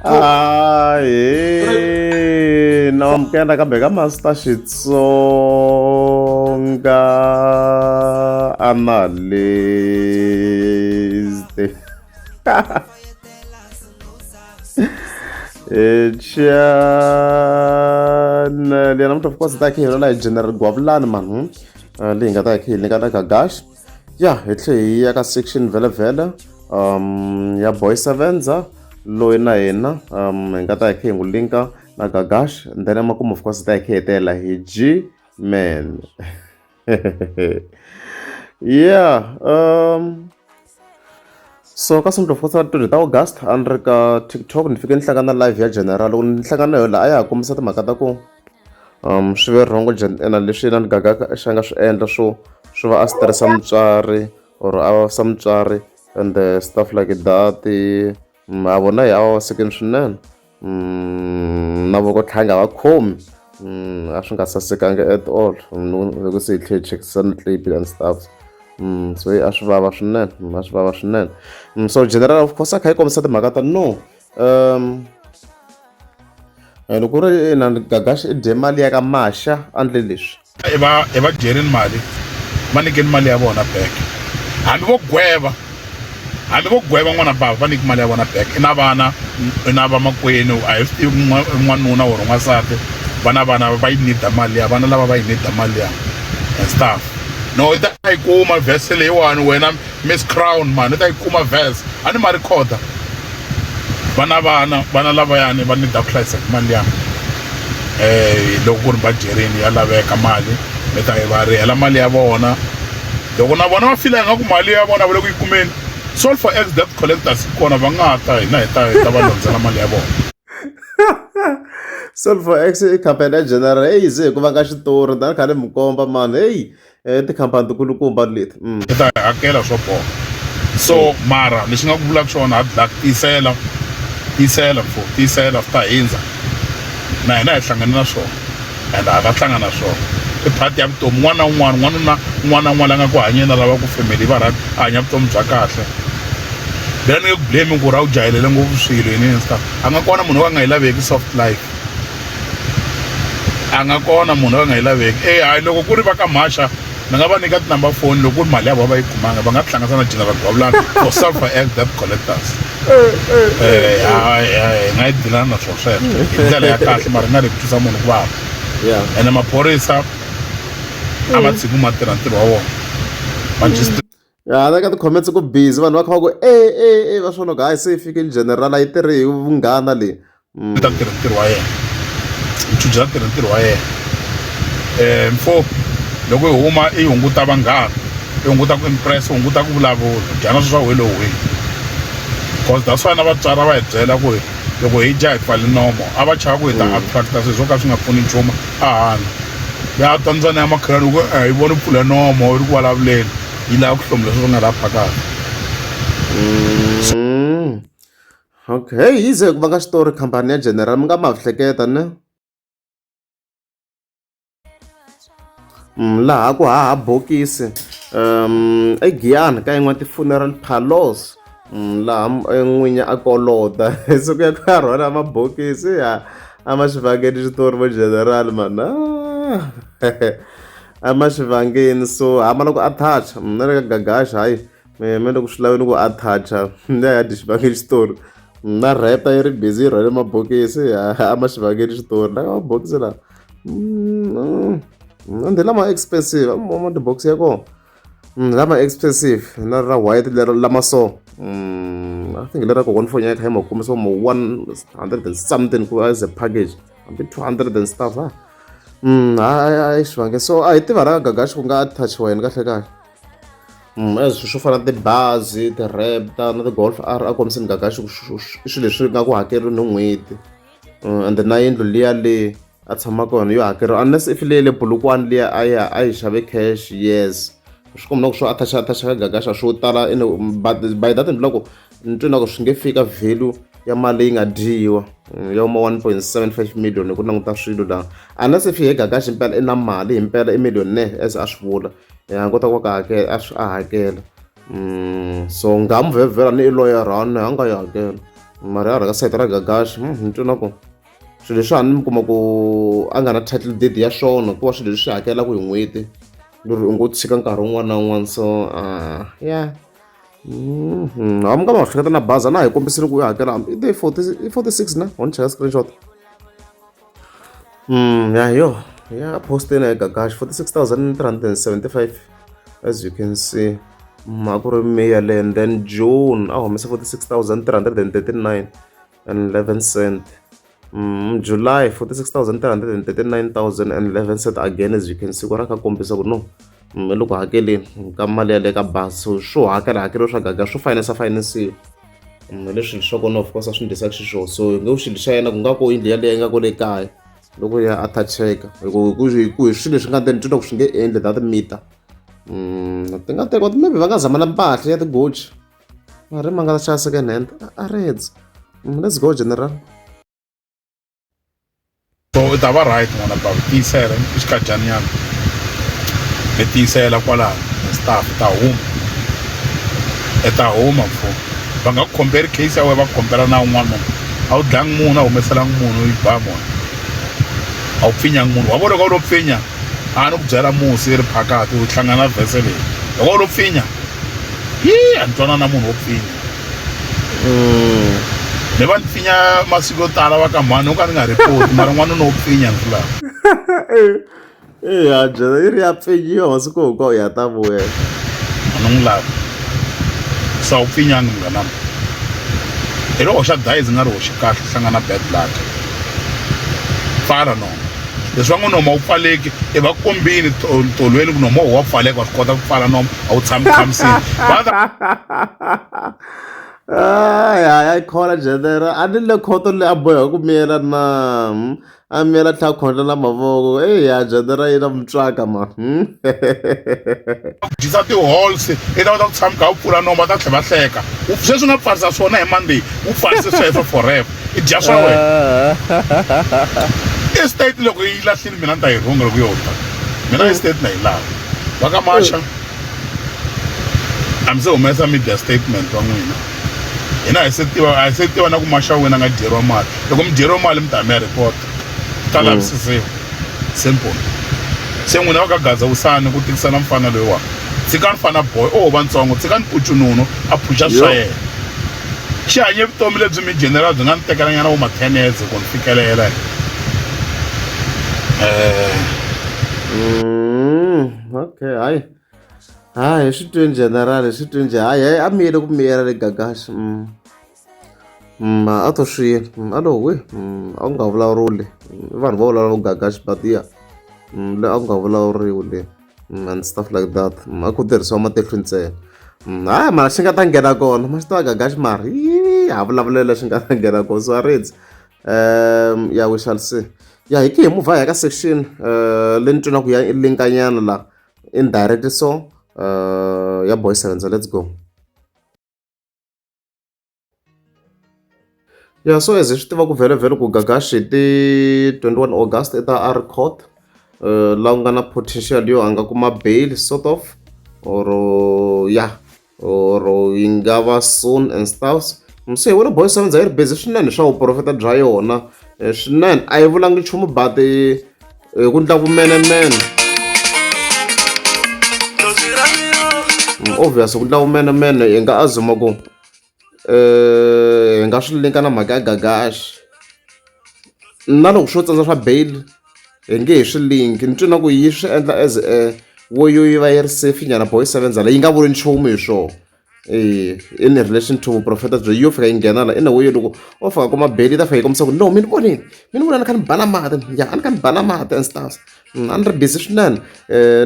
Ahee, na amukela kambe ka Master Xitsonga Analyst. Channel ya namuntlha, of course, hi ta khe hi hi General Gwavulani manu, leyi hi nga ta hi khe hi nyika na Gagash. Ya hi tlhe hi ya ka section vhele vhele ya Boy Sevenza, loyi na yena hi nga ta hi khe hi n'wi linka na Gagash, and then emakumu, of course, hi ta hi khe hi hetelela hi G Man. Yeah, so ka Sonto, of course, 20 ta August, a ni ri ka TikTok, ni fike ni hlangana live ya General. Loko ni hlangana na yona, a ya ha kombisa timhaka ta ku swi ve wrong na leswi yena ni Gaga xa nga swi endla swo va a stressa mutswari or a vavisa mutswari and stuff like that. A vona hi a vavisekini swinene, na voko tlhanga va khomi, a swi nga sasekanga at all. Loko se hi tlhe hi chekisisa na clip and stuff, so a swi vava swinene, a swi vava swinene. So General, of course, a kha yi kombisa timhaka ta no loko ku ri na Gagash i dye mali ya ka Maxa, a ndle leswi. I va dyerini mali, va nyikeni mali ya vona back. Hambi vo gweva, hambi vo gweva n'wana bava, va nyiki mali ya vona back. I na vana, i na vamakwenu, a hi swi tivi n'wanuna or n'wansati. Va na vana, va yi nida mali ya vana lava, va yi nida mali ya and stuff. No, i ta yi kuma verse leyiwani wena Miss Crown man, i ta yi kuma verse a ni ma recorda. Va na vana, vana lavayani va nida ku hlayisa mali ya loko ku ri bajerini ya laveka mali, mi ta yi va rihela mali ya vona. Loko na vona va fila ingaku mali ya vona va le ku yi kumeni, Solve for X debt collectors yi kona, va nga ta hina hi ta va londzela mali ya vona. Solve for X i khampani ya General. Heyi, ze hi ku vanga xitori ni kha ni mi komba mani. Heyi, tikhampani tikulukumba leti. Hi ta hakela swo boha. So mara lexi nga ku vulaka xona, hard luck, tiyisela, tiyisela mfo, tiyisela, swi ta hindza. Na hina hi hlangane na swona and ha ta hlangana na swona, i part ya vutomi. Un'wana na un'wana, n'wanuna un'wana na un'wana la nga ku hanyeni a lava ku family yi va right, a hanya vutomi bya kahle. Mina ni nge ku blame ku ri a wu jahelele ngopfu swilo yini yini stuff. A nga kona munhu wo a nga yi laveki soft life, a nga kona munhu a nga yi laveki. E hayi, loko ku ri va ka Maxa, ni nga va nyika ti-number phone. Loko ku ri mali ya vona va yi kumanga, va nga tihlanganisa na General Gwavulani for Solve for X debt collectors. Hayi, hi nga yi dilana na swona sweswo hi ndlela ya kahle, mara hi nga ri ku twisa munhu ku vava. Ene maphorisa a ma tshiki ma tirha ntirho wa wona, magistrate. Hala ka ti-comments ku busy, vanhu va kha va ku e e e, va swona ku hayi, se yi fikile General, a yi tirhi hi vunghana leyi. Ta tirha ntirho wa yena, mchuchisi a tirha ntirho wa yena. Mfo, loko i huma i hunguta vanghana, i hunguta ku impress, i hunguta ku vulavula, dyana swi swa wena lowu, cause that's why na vatswari a va hi byela ku loko hi dya hi pfali nomo, a va chava ku hi ta attracta swilo swo ka swi nga pfuni nchumu a handle. Ya twa ndzwana ya makhelwani ku yi vona pfula nomo yi ri ku vulavuleni, yi lava ku hlomula sweswo nga la phakaka. Okay, yi ze ku vanga xitori khampani ya General, mi nga ma hleketa ne. Laha ku haha bokisi eGiyani ka yin'wana ti-funeral parlours, laha n'winyi a kolota se ku ya ku ya rhwala mabokisi ya a ma xi vangeni xitori vo General man, a ma xi vangeni. So hama loko a touch na le ka Gagash, hayi me loko swi laveni ku a toucha ya ya dyi xivangeni xitori na rheta yi ri busy yi rhwale mabokisi, a ma xi vangeni xitori la ka mabokisi lawa ende lama expensive ma tibokisi ya kona, lama expensive na ra white lero lama. So I think lera kokwana foni ya kha yi ma kumisa ma 100 and something ku as a package, hambi 200 and stuff. Ha, hayi, xivange. So a hi tiva ra Gagash ku nga attach-iwa yini kahle kahle, as swo fana na tibazi, ti-Raptor na ti-Golf R, a kombiseni Gagash i swilo leswi nga ku hakeriwi ni n'hweti, and na yindlu liya le a tshama kona yo hakeriwa, unless if leyi le Bulukwane liya a yi a yi xave cash. Yes, swi komba na ku swo attach attach ka Gagash swo tala, but by that ni vula ku ni twi na ku swi nge fika value ya mali leyi nga dyiwa ya huma 1.75 million hi ku languta swilo laha, unless if he Gagash impela i na mali himpela, i millionaire as a swi vula, ya kota ku ka hakela a swi a hakela. So ngamu vhevhela ni i lawyer a nga yi hakela. Mara ya hala ka sayiti ra Gagash ni twa na ku swilo leswiwani mi kuma ku a nga na title deed ya swona ku va swilo leswi hakelaka hi n'hweti lero u ngo tshika nkarhi wun'wana na wun'wana so ya ha mi nga ma hleketa na bazi a na ha yi kombisile ku yi hakela i te 40 i 46 na ho ni cheka screenshot ya hi yona ya posteni ya Gagash 46,375 as you can see. A ku ri May yaleyo and then June a humesa 46,339 and 11 cent. July 46,339,011 cent again as you can see ku ra kha kombisa ku no i le ku hakeleni ka mali yaleyo ka bazi so swo hakela hakeriwa swa Gaga swo finance finance-iwa. Hi leswi swa kona of course a swi endlisaka xiswona so hi nge xilo xa yena ku nga ku yindlu yaleyo yi nga kwale kaya loko ya a ta cheka hi ku hi ku hi swilo leswi nga ndzeni twi loko swi nge endli that meter ti nga tekiwa maybe va nga zama na mpahla ya ti-Gucci mara ma nga ta xava second hand a reds let's go general. So u ta va right n'wana bava tiyisela i xikadyana mi tiyisela kwalano staff ta huma i ta huma mfo va nga ku compare case ya wena va ku compare na un'wana munhu a wu dlangi munhu a humeselangi munhu yi ba munhu a wu pfinyangi munhu wa vona loko u lo pfinya a ni ku byela musi yi ri phakati u hlangana na vhese leyi loko u lo pfinya yi a ni twana na munhu wo pfinya ni va ni pfinya masiku yo tala va ka mhani o ka ni nga report mara n'wana no pfinya ni swi lava. Eya byela yi ri ya pfinyiwa masiku hinkwawo ya ta vuya. A ni n'wi lavi se a wu pfinyangi mnghanami hi ri hoxa dayizi nga ri hoxi kahle hlangana bad luck pfala nomu leswi va ngo nomu a wu pfaleki i va kombini tolweni ku nomu wa pfaleka wa swi kota ku pfala nomu a wu tshami tshamisini va ta Hayi hayi khola jenera a ni le khoto le a boheka ku miyela na hmm? A miyela tlha khondla na mavoko eya jenera yi na mutswaka ma hmm? Dyisa ti-halls i ta kota ku tshama kha u pfula nomu va ta tlhela va hleka sweswi u nga pfarisa swona hi Monday u pfarise sweswo forever i dya swa wena i state loko yi lahlile mina ni ta yi rhunga loko yo ta mina i state na yi lava va ka Masha a mi se humesa media statement wa n'wina hina hi se tiva a hi se tiva na ku Masha wena nga dyeriwa mali loko mi dyeriwa mali mi ta mi ya report ta lavisisiwa simple se n'wina va ka Gaza wisani ku tikisana mfana loyiwani tshikani fana boy o va ntsongo tshikani pucununu a phuxa swa yena xi hanye vutomi lebyi mi general byi nga ni tekela nyana vo ma 10 years ku ni fikelela. Okay hayi hayi swi twe general swi twe njhe hayi hayi a miyele ku miyela le Gagash a to swi a lo hwi a ku nga vulavuli vanhu vo vulavula vo Gagash but ya le a ku nga vulavuriwi le and stuff like that a ku tirhisiwa matihlo ntsena hayi mara xi nga ta nghena kona ma xi tiva Gagash mara yi ha vulavulela xi nga ta nghena kona so a ridzi ya we shall see ya hi ki hi move hi ya ka section leyi ni twa ku ya linkanyana la indirect so ya boy sevenza let's go. Ya so as hi swi tiva ku vhele ku Gagash hi ti 21 August i ta a ri court laha ku nga na potential yo a nga kuma bail sort of or ya or yi nga va soon and stuff se hi vona boy sevenza yi ri busy swinene swa vuprofeta bya yona swinene a yi vulangi nchumu but hi ku ndla vumenemene obvious ku ndla vumenemene hi nga assume ku hi nga swi linka na mhaka ya Gagash na loko swo tsandza swa bail hi nge he swi linki ni twe na ku yi swi endla as a way yo yi va yi ri safe nyana boy sevenza leyi nga vuli nchumu hi swona in relation to vuprofeta byo yo fika yi nghena la in a way loko o fika kuma bail yi ta fika yi kombisa ku no mi ni vonile mi ni vona ni kha ni bana mati ya a ni kha ni bana mati and stuff a ni ri busy swinene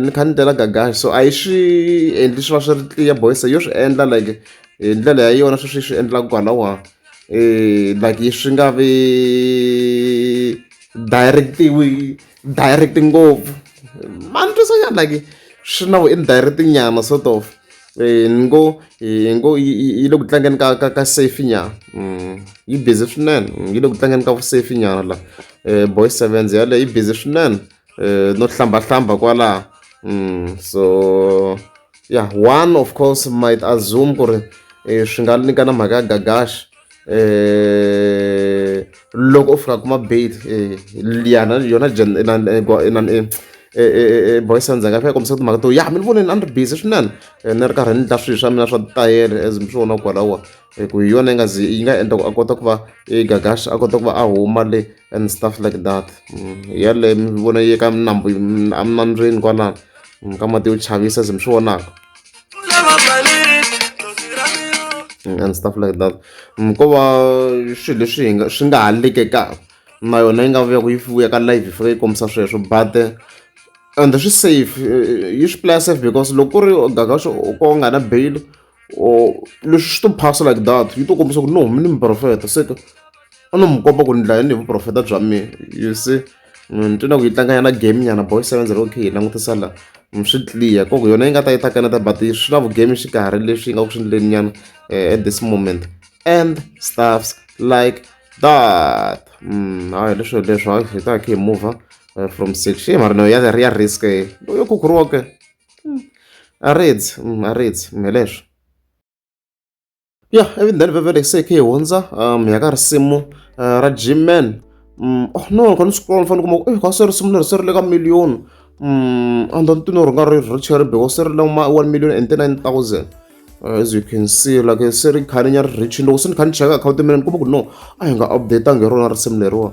ni kha ni ndlela Gagash so a yi swi endli swi va swi ri clear boy se yo swi endla like hi ndlela ya yona sweswi yi swi endlaka kwalawa like swi nga vi direct-iwi direct ngopfu ma ni twisa nyana like swi na vu indirect nyana sort of ni ngo hi ngo yi le ku tlangeni ka safe nyana yi busy swinene yi le ku tlangeni ka vu safe nyana la boy sevens yaleyo yi busy swinene no hlambahlamba kwalaho so yeah one of course might assume ku ri swi nga nyika na mhaka ya Gagash. Loko o fika kuma bail yana yona Boy Sands a nga fika kombisa timhaka to ya mi ni voneni a ni ri busy swinene ni ri karhi ni endla swilo swa mina swa tayele as mi swi vona kwalawa ku hi yona yi nga ze yi nga endla ku a kota ku va Gagash a kota ku va a huma le and stuff like that. Yaleyo mi vona yi ka nambu enambyeni kwalano ka mati yo chavisa as mi swi vonaka and stuff like that. Ko va swilo leswi hi nga swi nga ha lekekaka na yona yi nga vuya ku yi vuya ka live yi fika yi kombisa sweswo, but and swi safe, yi swi play safe because loko ku ri Gagash ko nga na bail or leswi swi to pass like that, yi to kombisa ku no mi ni muprofeta se a no mi komba ku ni dlaya ni hi vuprofeta bya mina, you see. Ni twi na ku yi tlanga yana game nyana Boy Seven, okay, hi langutisa la swi clear ku yona yi nga ta yi ta kaneta, but swi na vugame xikarhi leswi yi nga ku swi ndleni nyana at this moment and stuffs like that. Hayi, leswo leswo hayi, hi ta kha hi move from section mara no ya ya risk yo khukhuriwa ke a ridzi a ridzi hi leswo ya. Even then vhevhele se khe hi hundza hi ya ka risimu ra G-Man. Oh no, kha ni scroll ni fanele kuma ku ka se risimu leri se ri le ka million and then tino ri nga ri ri because se ri le ma 1,039,000, as you can see, like se ri khani nya ri rich. Loko se ni kha ni cheka akhawunti ya mina ni kuma ku no a hi nga update-angi hi rona risimu leriwa.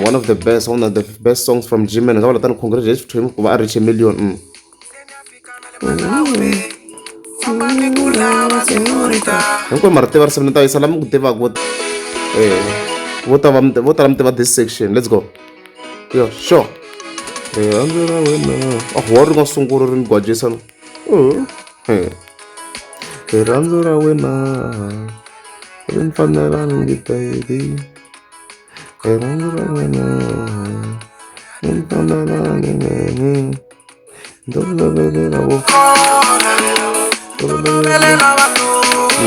One of the best songs from G-Man. Nga vula tani congratulations to him ku va a reach a million. Hinkwenu ma ri tiva risimu, ni ta yisa la mi ku tivaka vo vo ta va vo tala mi tiva this section. Let's go, yo sure. Rirhandzu ra wena oh wa ri nga sungula ri ni gwajisa no. Rirhandzu ra wena ri ni fanela ni baby, rirhandzu ra wena ri ni fanela ni vo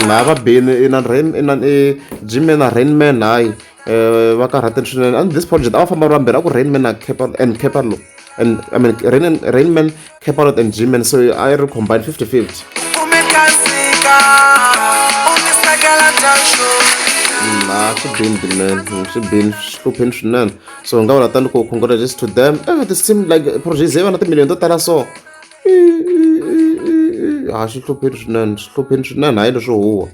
lava bini ina rain ina i G-Man na Rainman. Hayi, va karhateni swinene and this project a va famba vambirhi, a ku Rainman na Cape and Capalo and I mean Rain, Rainman, Capalot and G-Man, so a yi ri combined 50-50. A swi bini man, swi bini, swi hlupheni swinene. So hi nga vula tani ku congratulations to them. This seem like project ze va na timiliyoni to tala, so ha swi hlupheni swinene, swi hlupheni swinene, hayi leswo huwa.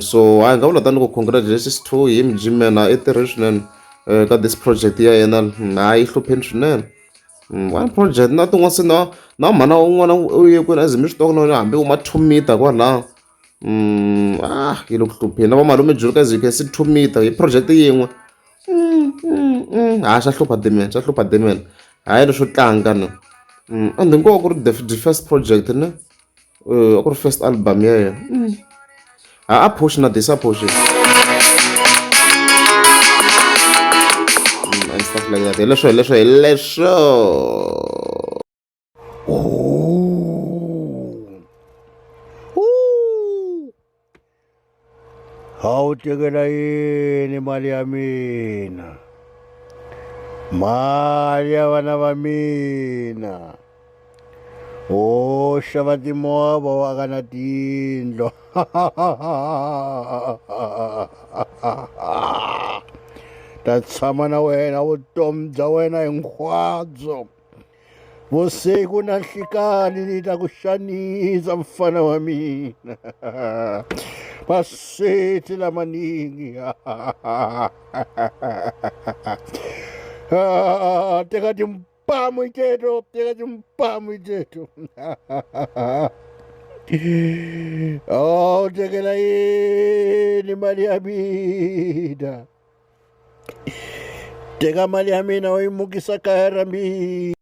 So hayi, nga vula tani ku congratulations to him G-Man, i tirhe swinene ka this project ya yena. Hayi, yi hlupheni swinene. One project na tin'wana se na na mhana un'wana u ye kwini as mi swi tiva na hambi u ma 2 meter kwalaho. Ah, yi le ku hlupheni na vamalume Juluka, as you can see, 2 meter hi project yin'we. Ha xa hlupha Damian, xa hlupha Damian, hayi leswo tlanga no. And then ko ku ri the first project ne, a ku ri first album ya yena. Ha a push na this a push and stuff like that. Hi leswo, hi leswo, hi leswo. Oh. Ooh. Hawu tekela yini mali ya mina? Mali ya vana va mina. O xava timovha wa aka na tindlo. Ta tshama na wena vutomi bya wena hinkwabyo. Vusiku na nhlikani ni ta ku xanisa mfana wa mina. Maswiti lamaningi. Ah, teka timpamu iteto, teka timpamu iteto. Oh, tekela yini mali ya mina? Teka mali ya mina u yi mukisa kaya ra mina.